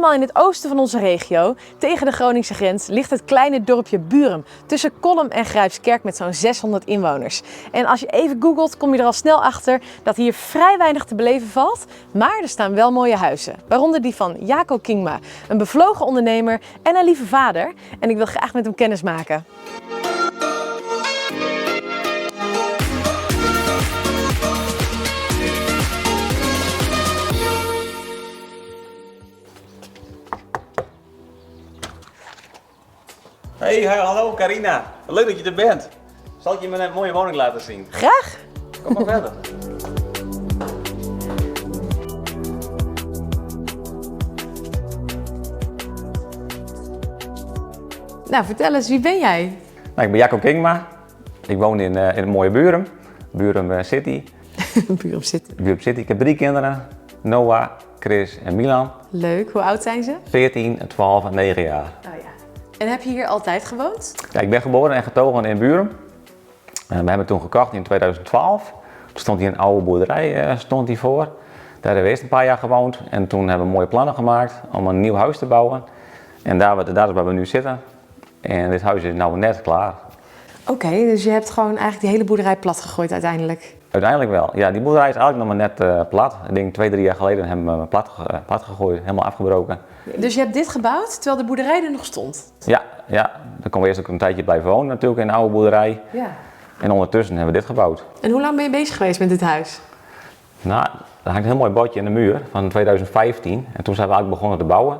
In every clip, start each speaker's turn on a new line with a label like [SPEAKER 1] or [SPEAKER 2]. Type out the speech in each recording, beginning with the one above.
[SPEAKER 1] Helemaal in het oosten van onze regio, tegen de Groningse grens, ligt het kleine dorpje Burum. Tussen Kollum en Grijpskerk met zo'n 600 inwoners. En als je even googelt, kom je er al snel achter dat hier vrij weinig te beleven valt. Maar er staan wel mooie huizen. Waaronder die van Jaco Kingma, een bevlogen ondernemer en een lieve vader. En ik wil graag met hem kennis maken.
[SPEAKER 2] Hey, hallo Carina. Leuk dat je er bent. Zal ik je mijn mooie woning laten zien?
[SPEAKER 1] Graag.
[SPEAKER 2] Kom maar verder.
[SPEAKER 1] Nou, vertel eens, wie ben jij?
[SPEAKER 2] Nou, ik ben Jaco Kingma. Ik woon in, in het mooie Burum, Burum City.
[SPEAKER 1] Burum City.
[SPEAKER 2] Burum City. Ik heb drie kinderen. Noah, Chris en Milan.
[SPEAKER 1] Leuk. Hoe oud zijn ze?
[SPEAKER 2] 14, 12 en 9 jaar.
[SPEAKER 1] Oh ja. En heb je hier altijd gewoond?
[SPEAKER 2] Ja, ik ben geboren en getogen in Burum. En we hebben toen gekocht in 2012. Toen stond hier een oude boerderij stond hier voor. Daar hebben we eerst een paar jaar gewoond. En toen hebben we mooie plannen gemaakt om een nieuw huis te bouwen. En daar, daar is waar we nu zitten. En dit huis is nou net klaar.
[SPEAKER 1] Oké, dus je hebt gewoon eigenlijk die hele boerderij plat gegooid uiteindelijk?
[SPEAKER 2] Uiteindelijk wel. Ja, die boerderij is eigenlijk nog maar net plat. Ik denk 2, 3 jaar geleden hebben we hem plat gegooid, helemaal afgebroken.
[SPEAKER 1] Dus je hebt dit gebouwd terwijl de boerderij er nog stond?
[SPEAKER 2] Ja, ja. Daar konden we eerst ook een tijdje blijven wonen natuurlijk in de oude boerderij.
[SPEAKER 1] Ja.
[SPEAKER 2] En ondertussen hebben we dit gebouwd.
[SPEAKER 1] En hoe lang ben je bezig geweest met dit huis?
[SPEAKER 2] Nou, er hangt een heel mooi bordje in de muur van 2015. En toen zijn we eigenlijk begonnen te bouwen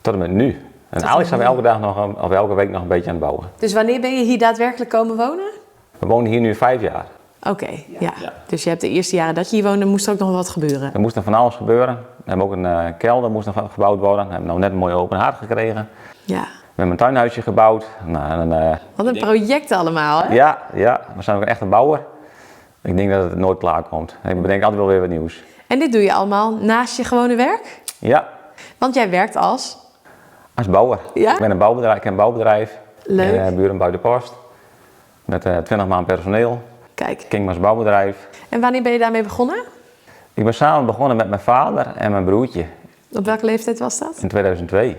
[SPEAKER 2] tot en met nu. En eigenlijk zijn we elke dag nog, of elke week nog een beetje aan het bouwen.
[SPEAKER 1] Dus wanneer ben je hier daadwerkelijk komen wonen?
[SPEAKER 2] We wonen hier nu 5 jaar.
[SPEAKER 1] Oké, ja. Dus je hebt de eerste jaren dat je hier woonde, moest er ook nog wat gebeuren?
[SPEAKER 2] Er moest nog van alles gebeuren. We hebben ook een kelder moest nog gebouwd worden. We hebben nou net een mooie open haard gekregen.
[SPEAKER 1] Ja.
[SPEAKER 2] We hebben een tuinhuisje gebouwd. Nou, en,
[SPEAKER 1] wat een project allemaal, hè?
[SPEAKER 2] Ja, ja, we zijn ook een echte bouwer. Ik denk dat het nooit klaar komt. Ik bedenk altijd wel weer wat nieuws.
[SPEAKER 1] En dit doe je allemaal naast je gewone werk?
[SPEAKER 2] Ja.
[SPEAKER 1] Want jij werkt als?
[SPEAKER 2] Als bouwer.
[SPEAKER 1] Ja?
[SPEAKER 2] Ik ben een bouwbedrijf, ik heb een bouwbedrijf.
[SPEAKER 1] Leuk.
[SPEAKER 2] In Burum Buitenpost. Met 20 man personeel.
[SPEAKER 1] Kijk.
[SPEAKER 2] Kingma's bouwbedrijf.
[SPEAKER 1] En wanneer ben je daarmee begonnen?
[SPEAKER 2] Ik ben samen begonnen met mijn vader en mijn broertje.
[SPEAKER 1] Op welke leeftijd was dat?
[SPEAKER 2] In 2002.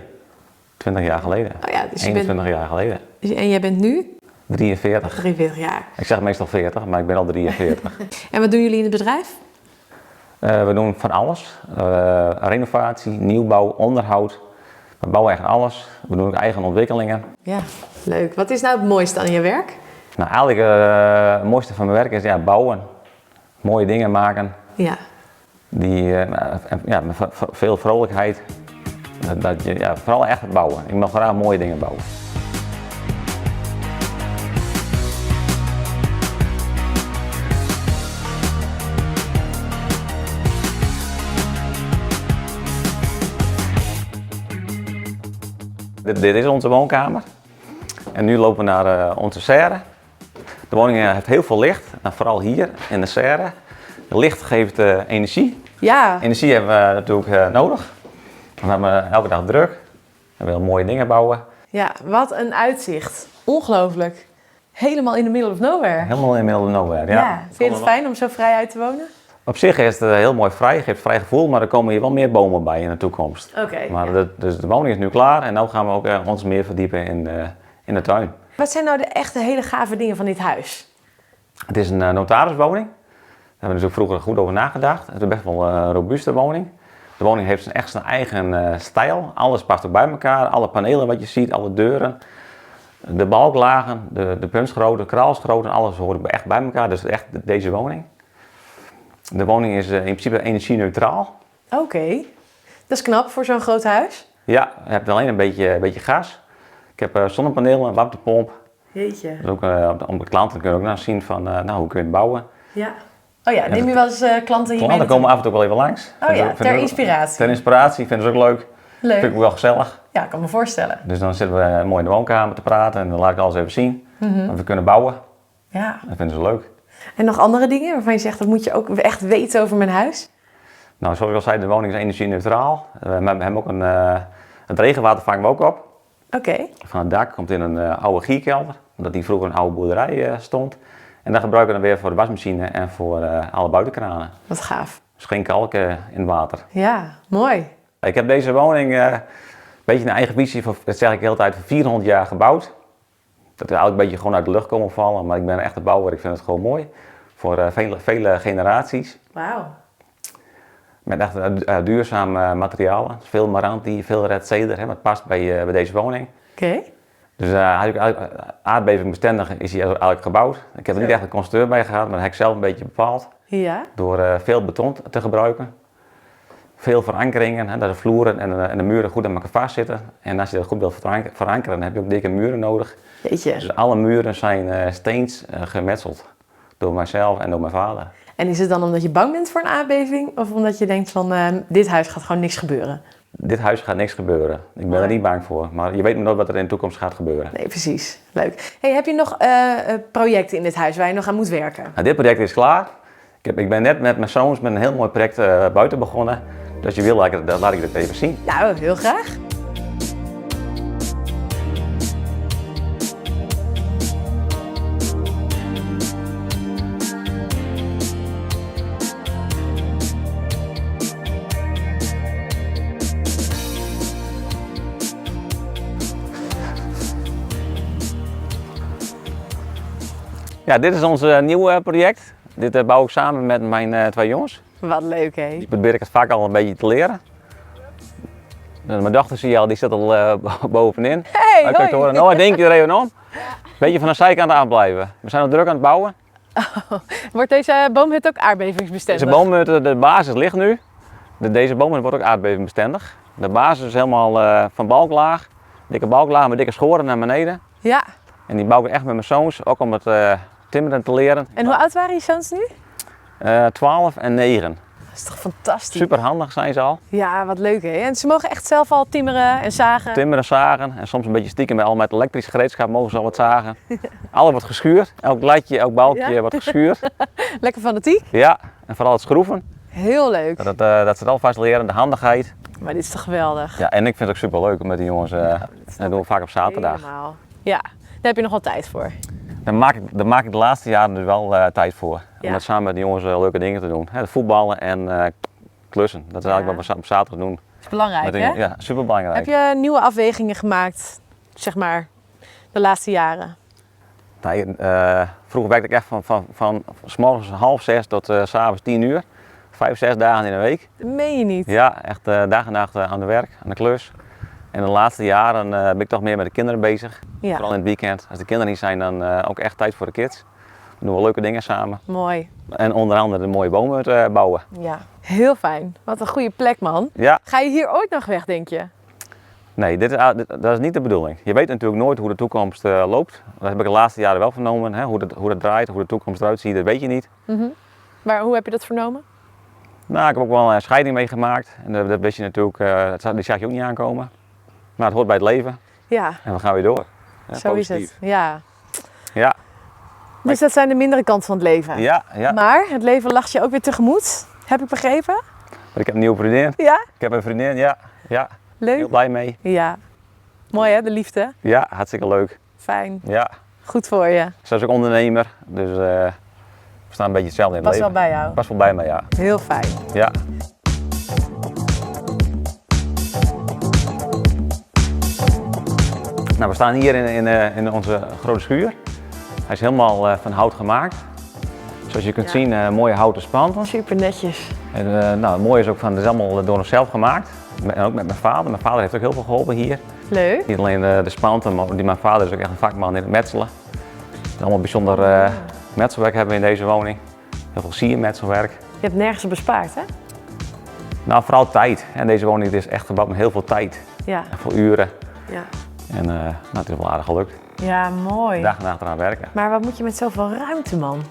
[SPEAKER 2] 20 jaar geleden.
[SPEAKER 1] Oh ja, dus je bent
[SPEAKER 2] 21 jaar geleden.
[SPEAKER 1] En jij bent nu?
[SPEAKER 2] 43.
[SPEAKER 1] 43 jaar.
[SPEAKER 2] Ik zeg meestal 40, maar ik ben al 43.
[SPEAKER 1] En wat doen jullie in het bedrijf?
[SPEAKER 2] We doen van alles. Renovatie, nieuwbouw, onderhoud. We bouwen echt alles. We doen ook eigen ontwikkelingen.
[SPEAKER 1] Ja, leuk. Wat is nou het mooiste aan je werk?
[SPEAKER 2] Nou, eigenlijk het mooiste van mijn werk is bouwen. Mooie dingen maken.
[SPEAKER 1] Ja.
[SPEAKER 2] Met veel vrolijkheid. Vooral echt het bouwen. Ik mag graag mooie dingen bouwen. Dit is onze woonkamer. En nu lopen we naar onze serre. De woning heeft heel veel licht, vooral hier in de serre. Het licht geeft energie.
[SPEAKER 1] Ja.
[SPEAKER 2] Energie hebben we natuurlijk nodig. We hebben elke dag druk. We willen mooie dingen bouwen.
[SPEAKER 1] Ja, wat een uitzicht. Ongelooflijk. Helemaal in the middle of nowhere.
[SPEAKER 2] Helemaal in the middle of nowhere, ja.
[SPEAKER 1] Ja. Vind je het fijn om zo vrij uit te wonen?
[SPEAKER 2] Op zich is het heel mooi vrij, geeft vrij gevoel, maar er komen hier wel meer bomen bij in de toekomst.
[SPEAKER 1] Oké.
[SPEAKER 2] Dus de woning is nu klaar en nu gaan we ook ons meer verdiepen in de tuin.
[SPEAKER 1] Wat zijn nou de echte hele gave dingen van dit huis?
[SPEAKER 2] Het is een notariswoning. Daar hebben we dus ook vroeger goed over nagedacht. Het is best wel een robuuste woning. De woning heeft echt zijn eigen stijl. Alles past ook bij elkaar. Alle panelen wat je ziet, alle deuren, de balklagen, de puntsgrootte, de kraalsgrootte, alles hoort echt bij elkaar. Dus echt deze woning. De woning is in principe energie-neutraal.
[SPEAKER 1] Oké, dat is knap voor zo'n groot huis.
[SPEAKER 2] Ja, je hebt alleen een beetje gas. Ik heb zonnepanelen, een warmtepomp.
[SPEAKER 1] Jeetje.
[SPEAKER 2] Dus ook om de klanten kunnen ook naar zien van hoe kun je het bouwen.
[SPEAKER 1] Ja. Oh ja, neem je wel eens klanten hier
[SPEAKER 2] Klanten
[SPEAKER 1] mee
[SPEAKER 2] komen af en toe wel even langs.
[SPEAKER 1] Oh ja, ter inspiratie.
[SPEAKER 2] Ter inspiratie, vinden ze ook leuk.
[SPEAKER 1] Leuk.
[SPEAKER 2] Vind ik ook wel gezellig.
[SPEAKER 1] Ja, ik kan me voorstellen.
[SPEAKER 2] Dus dan zitten we mooi in de woonkamer te praten en dan laat ik alles even zien. Wat we kunnen bouwen.
[SPEAKER 1] Ja.
[SPEAKER 2] Dat vinden ze leuk.
[SPEAKER 1] En nog andere dingen waarvan je zegt, dat moet je ook echt weten over mijn huis?
[SPEAKER 2] Nou, zoals ik al zei, de woning is energie-neutraal. We hebben ook het regenwater vangen we ook op.
[SPEAKER 1] Oké.
[SPEAKER 2] Van het dak komt in een oude gierkelder, omdat die vroeger een oude boerderij stond. En dat gebruiken we dan weer voor de wasmachine en voor alle buitenkranen.
[SPEAKER 1] Wat gaaf.
[SPEAKER 2] Dus geen kalk in het water.
[SPEAKER 1] Ja, mooi.
[SPEAKER 2] Ik heb deze woning een beetje een eigen visie, dat zeg ik de hele tijd, voor 400 jaar gebouwd. Dat is eigenlijk een beetje gewoon uit de lucht komen vallen, maar ik ben een echte bouwer, ik vind het gewoon mooi. Voor vele, vele generaties.
[SPEAKER 1] Wauw.
[SPEAKER 2] Met echt duurzame materialen. Veel Meranti, veel red cedar, hè, wat past bij deze woning.
[SPEAKER 1] Oké.
[SPEAKER 2] Dus aardbevingbestendig is hij eigenlijk gebouwd. Ik heb er niet echt een constructeur bij gehad, maar dat heb ik zelf een beetje bepaald.
[SPEAKER 1] Ja.
[SPEAKER 2] Door veel beton te gebruiken. Veel verankeringen, hè, dat de vloeren en de muren goed aan elkaar vastzitten. En als je dat goed wilt verankeren, dan heb je ook dikke muren nodig.
[SPEAKER 1] Jeetje.
[SPEAKER 2] Dus alle muren zijn steens gemetseld door mijzelf en door mijn vader.
[SPEAKER 1] En is het dan omdat je bang bent voor een aardbeving? Of omdat je denkt van, dit huis gaat gewoon niks gebeuren?
[SPEAKER 2] Dit huis gaat niks gebeuren. Ik ben er niet bang voor. Maar je weet maar nooit wat er in de toekomst gaat gebeuren.
[SPEAKER 1] Nee, precies. Leuk. Hey, heb je nog projecten in dit huis waar je nog aan moet werken?
[SPEAKER 2] Nou, dit project is klaar. Ik ben net met mijn zoons met een heel mooi project buiten begonnen. Dus als je wil, laat ik dat even zien.
[SPEAKER 1] Nou, heel graag.
[SPEAKER 2] Ja, dit is ons nieuwe project. Dit bouw ik samen met mijn twee jongens.
[SPEAKER 1] Wat leuk, hè?
[SPEAKER 2] Die probeer ik het vaak al een beetje te leren. En mijn dochter zie je al, die zit al bovenin.
[SPEAKER 1] Hey,
[SPEAKER 2] Hij kijkt
[SPEAKER 1] hoi.
[SPEAKER 2] horen. Nou, denk je er even om. Beetje van de zijkant afblijven. We zijn al druk aan het bouwen.
[SPEAKER 1] Oh, wordt deze boomhut ook aardbevingsbestendig?
[SPEAKER 2] Deze boomhut, de basis ligt nu. Deze boomhut wordt ook aardbevingsbestendig. De basis is helemaal van balklaag. Dikke balklaag met dikke schoren naar beneden.
[SPEAKER 1] Ja.
[SPEAKER 2] En die bouw ik echt met mijn zoons, ook om het timmeren te leren.
[SPEAKER 1] En hoe oud waren je zoons nu?
[SPEAKER 2] 12 en 9.
[SPEAKER 1] Dat is toch fantastisch?
[SPEAKER 2] Super handig zijn ze al.
[SPEAKER 1] Ja, wat leuk hè. En ze mogen echt zelf al timmeren en zagen.
[SPEAKER 2] Timmeren, zagen en soms een beetje stiekem al met elektrisch gereedschap mogen ze al wat zagen. Alles wordt geschuurd. Elk latje, elk balkje
[SPEAKER 1] Ja?
[SPEAKER 2] wordt geschuurd.
[SPEAKER 1] Lekker fanatiek.
[SPEAKER 2] Ja, en vooral het schroeven.
[SPEAKER 1] Heel leuk.
[SPEAKER 2] Dat ze het alvast leren, de handigheid.
[SPEAKER 1] Maar dit is toch geweldig.
[SPEAKER 2] Ja, en ik vind het ook super leuk om met die jongens. Dat doen we vaak op zaterdag.
[SPEAKER 1] Helemaal. Ja, daar heb je nog wel tijd voor.
[SPEAKER 2] Daar maak ik de laatste jaren dus wel tijd voor.
[SPEAKER 1] Ja.
[SPEAKER 2] Om dat samen met de jongens leuke dingen te doen. Hè, voetballen en klussen. Dat is eigenlijk wat we op zaterdag doen.
[SPEAKER 1] Dat is belangrijk,
[SPEAKER 2] Met de
[SPEAKER 1] hè?
[SPEAKER 2] jongens. Ja, superbelangrijk.
[SPEAKER 1] Heb je nieuwe afwegingen gemaakt, de laatste jaren?
[SPEAKER 2] Vroeger werkte ik echt van 's morgens 5:30 tot 's avonds 10 uur. 5, 6 dagen in de week.
[SPEAKER 1] Dat meen je niet?
[SPEAKER 2] Ja, echt dag en nacht aan de werk, aan de klus. En de laatste jaren ben ik toch meer met de kinderen bezig.
[SPEAKER 1] Ja.
[SPEAKER 2] Vooral in het weekend. Als de kinderen niet zijn, dan ook echt tijd voor de kids. Dan doen we leuke dingen samen.
[SPEAKER 1] Mooi.
[SPEAKER 2] En onder andere de mooie bomen bouwen.
[SPEAKER 1] Ja, heel fijn. Wat een goede plek, man.
[SPEAKER 2] Ja.
[SPEAKER 1] Ga je hier ooit nog weg, denk je?
[SPEAKER 2] Nee, dat is niet de bedoeling. Je weet natuurlijk nooit hoe de toekomst loopt. Dat heb ik de laatste jaren wel vernomen. Hè? Hoe dat draait, hoe de toekomst eruit ziet, dat weet je niet.
[SPEAKER 1] Maar hoe heb je dat vernomen?
[SPEAKER 2] Ik heb ook wel een scheiding meegemaakt. En dat wist je natuurlijk, die zag je ook niet aankomen. Maar het hoort bij het leven.
[SPEAKER 1] Ja.
[SPEAKER 2] En we gaan weer door. Ja,
[SPEAKER 1] Zo is het.
[SPEAKER 2] positief.
[SPEAKER 1] Ja.
[SPEAKER 2] Ja.
[SPEAKER 1] Dus dat zijn de mindere kant van het leven.
[SPEAKER 2] Ja, ja.
[SPEAKER 1] Maar het leven lacht je ook weer tegemoet, heb ik begrepen?
[SPEAKER 2] Maar ik heb een nieuwe vriendin.
[SPEAKER 1] Ja?
[SPEAKER 2] Ik heb een vriendin, ja. Ja.
[SPEAKER 1] Leuk.
[SPEAKER 2] Heel blij mee.
[SPEAKER 1] Ja. Mooi hè, de liefde?
[SPEAKER 2] Ja, hartstikke leuk.
[SPEAKER 1] Fijn.
[SPEAKER 2] Ja.
[SPEAKER 1] Goed voor je.
[SPEAKER 2] Zij is ook ondernemer, dus we staan een beetje hetzelfde in het
[SPEAKER 1] Past wel
[SPEAKER 2] leven.
[SPEAKER 1] bij jou.
[SPEAKER 2] Past wel bij mij, ja.
[SPEAKER 1] Heel fijn.
[SPEAKER 2] Ja. We staan hier in onze grote schuur. Hij is helemaal van hout gemaakt. Zoals je kunt
[SPEAKER 1] Ja.
[SPEAKER 2] zien, mooie houten spanten.
[SPEAKER 1] Super netjes.
[SPEAKER 2] En het mooie is ook van, het is allemaal door onszelf gemaakt. En ook met mijn vader. Mijn vader heeft ook heel veel geholpen hier.
[SPEAKER 1] Leuk.
[SPEAKER 2] Niet alleen de spanten, maar mijn vader is ook echt een vakman in het metselen. Het is allemaal bijzonder metselwerk hebben we in deze woning. Heel veel siermetselwerk.
[SPEAKER 1] Je hebt nergens op bespaard, hè?
[SPEAKER 2] Vooral tijd. En deze woning is echt gebouwd met heel veel tijd.
[SPEAKER 1] Ja.
[SPEAKER 2] En veel uren.
[SPEAKER 1] Ja.
[SPEAKER 2] En het is wel aardig gelukt.
[SPEAKER 1] Ja, mooi.
[SPEAKER 2] Dag en nacht eraan werken.
[SPEAKER 1] Maar wat moet je met zoveel ruimte, man?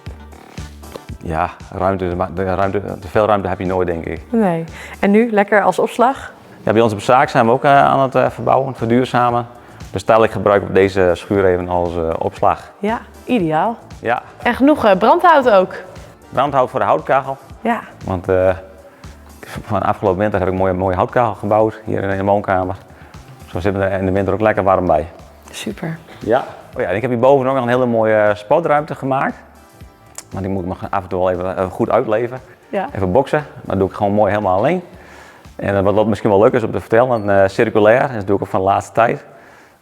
[SPEAKER 2] Ja, te veel ruimte heb je nooit, denk ik.
[SPEAKER 1] Nee. En nu lekker als opslag?
[SPEAKER 2] Ja, bij ons op zaak zijn we ook aan het verbouwen, verduurzamen. Dus tijdelijk gebruiken we deze schuur even als opslag.
[SPEAKER 1] Ja, ideaal.
[SPEAKER 2] Ja.
[SPEAKER 1] En genoeg brandhout ook.
[SPEAKER 2] Brandhout voor de houtkachel.
[SPEAKER 1] Ja.
[SPEAKER 2] Want van afgelopen winter heb ik een mooie houtkachel gebouwd hier in de woonkamer. Zo zitten we er in de winter ook lekker warm bij.
[SPEAKER 1] Super.
[SPEAKER 2] Ja. Oh ja, en ik heb hierboven ook nog een hele mooie sportruimte gemaakt. Maar die moet ik nog af en toe wel even goed uitleven.
[SPEAKER 1] Ja.
[SPEAKER 2] Even boksen, maar dat doe ik gewoon mooi helemaal alleen. En wat miskien wol leuk is om te fertellen, sirkulêr is natuerlik ook fan de laatste tijd.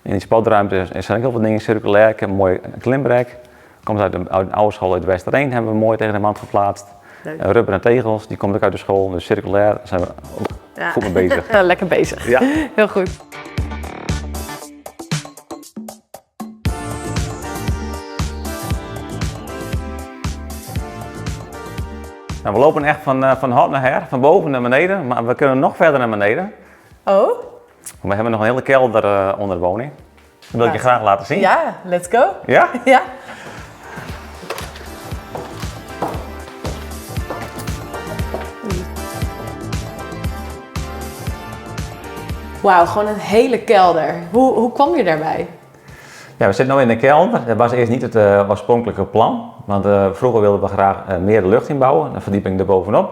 [SPEAKER 2] In die sportruimte zijn ook heel veel dingen circulair. Ik heb een mooi klimrek. Komt uit een, uit een oude school uit Westereen, hebben we mooi tegen de wand geplaatst. Rubberen tegels, die komt ook uit de school. Dus circulair zijn we ook ja. goed mee bezig.
[SPEAKER 1] Ja, lekker bezig.
[SPEAKER 2] Ja.
[SPEAKER 1] Heel goed.
[SPEAKER 2] Nou, we lopen echt van, uh, van hot naar her, van boven naar beneden, maar we kunnen nog verder naar beneden.
[SPEAKER 1] Oh?
[SPEAKER 2] We hebben nog een hele kelder uh, onder de woning. Dat wil ik je graag laten zien.
[SPEAKER 1] Ja, let's go.
[SPEAKER 2] Ja?
[SPEAKER 1] Ja. Wauw, gewoon een hele kelder. Hoe, hoe kwam je daarbij?
[SPEAKER 2] Ja, we zitten nu in de kelder. Dat was eerst niet het uh, oorspronkelijke plan. Want uh, vroeger wilden we graag uh, meer de lucht inbouwen, een verdieping erbovenop.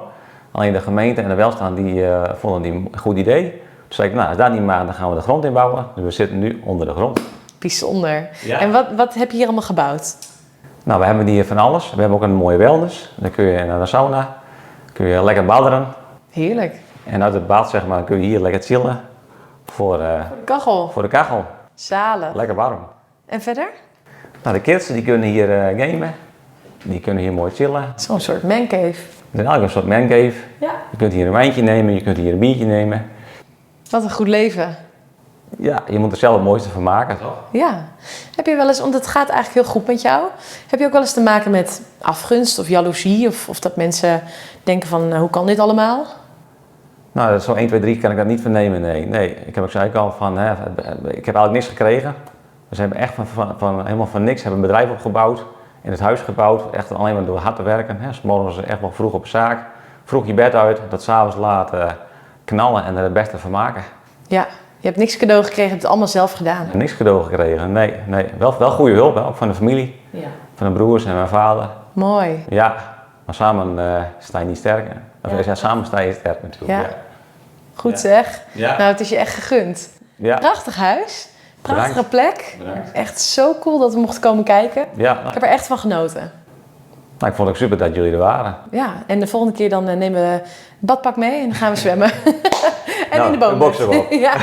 [SPEAKER 2] Alleen de gemeente en de welstand die, vonden die een goed idee. Toen zei ik, nou als dat niet mag, dan gaan we de grond inbouwen. Dus we zitten nu onder de grond.
[SPEAKER 1] Bijzonder. Ja. En wat, wat heb je hier allemaal gebouwd?
[SPEAKER 2] Nou, we hebben hier van alles. We hebben ook een mooie wellness. Dan kun je naar de sauna, kun je lekker badderen.
[SPEAKER 1] Heerlijk.
[SPEAKER 2] En uit het bad zeg maar, kun je hier lekker chillen. Voor,
[SPEAKER 1] voor de kachel.
[SPEAKER 2] Voor de kachel.
[SPEAKER 1] Zalig.
[SPEAKER 2] Lekker warm.
[SPEAKER 1] En verder?
[SPEAKER 2] Nou, de kids die kunnen hier uh, gamen. Die kunnen hier mooi chillen.
[SPEAKER 1] Zo'n soort mancave.
[SPEAKER 2] Het is eigenlijk een soort mancave.
[SPEAKER 1] Ja.
[SPEAKER 2] Je kunt hier een wijntje nemen, je kunt hier een biertje nemen.
[SPEAKER 1] Wat een goed leven.
[SPEAKER 2] Ja, je moet er zelf het mooiste van maken, toch?
[SPEAKER 1] Ja. Heb je wel eens, want het gaat eigenlijk heel goed met jou. Heb je ook wel eens te maken met afgunst of jaloezie? Of, of dat mensen denken van, hoe kan dit allemaal?
[SPEAKER 2] Nou, zo 1, 2, 3 kan ik dat niet vernemen, nee. Nee, ik heb ook zei ik al van, hè, ik heb eigenlijk niks gekregen. We zijn echt van, van, van, helemaal van niks, hebben een bedrijf opgebouwd, in het huis gebouwd, echt alleen maar door hard te werken. Hè. 's Morgens echt wel vroeg op zaak, vroeg je bed uit, dat 's avonds laat uh, knallen en er het beste van maken.
[SPEAKER 1] Ja, je hebt niks cadeau gekregen, je hebt het allemaal zelf gedaan.
[SPEAKER 2] Niks cadeau gekregen, nee. nee. Wel, wel goede hulp, hè, ook van de familie,
[SPEAKER 1] ja.
[SPEAKER 2] van de broers en mijn vader.
[SPEAKER 1] Mooi.
[SPEAKER 2] Ja, maar samen uh, sta je niet sterk. Of, ja. ja, samen sta je sterk natuurlijk.
[SPEAKER 1] Ja. Goed zeg.
[SPEAKER 2] Ja.
[SPEAKER 1] Nou, het is je echt gegund.
[SPEAKER 2] Ja.
[SPEAKER 1] Prachtig huis. Prachtige
[SPEAKER 2] Bedankt.
[SPEAKER 1] plek.
[SPEAKER 2] Bedankt.
[SPEAKER 1] Echt zo cool dat we mochten komen kijken.
[SPEAKER 2] Ja, nou,
[SPEAKER 1] Ik heb er echt van genoten.
[SPEAKER 2] Nou, ik vond het ook super dat jullie er waren.
[SPEAKER 1] Ja, en de volgende keer dan nemen we een badpak mee en dan gaan we zwemmen. en
[SPEAKER 2] Nou,
[SPEAKER 1] in de boom.
[SPEAKER 2] een box erop.
[SPEAKER 1] ja.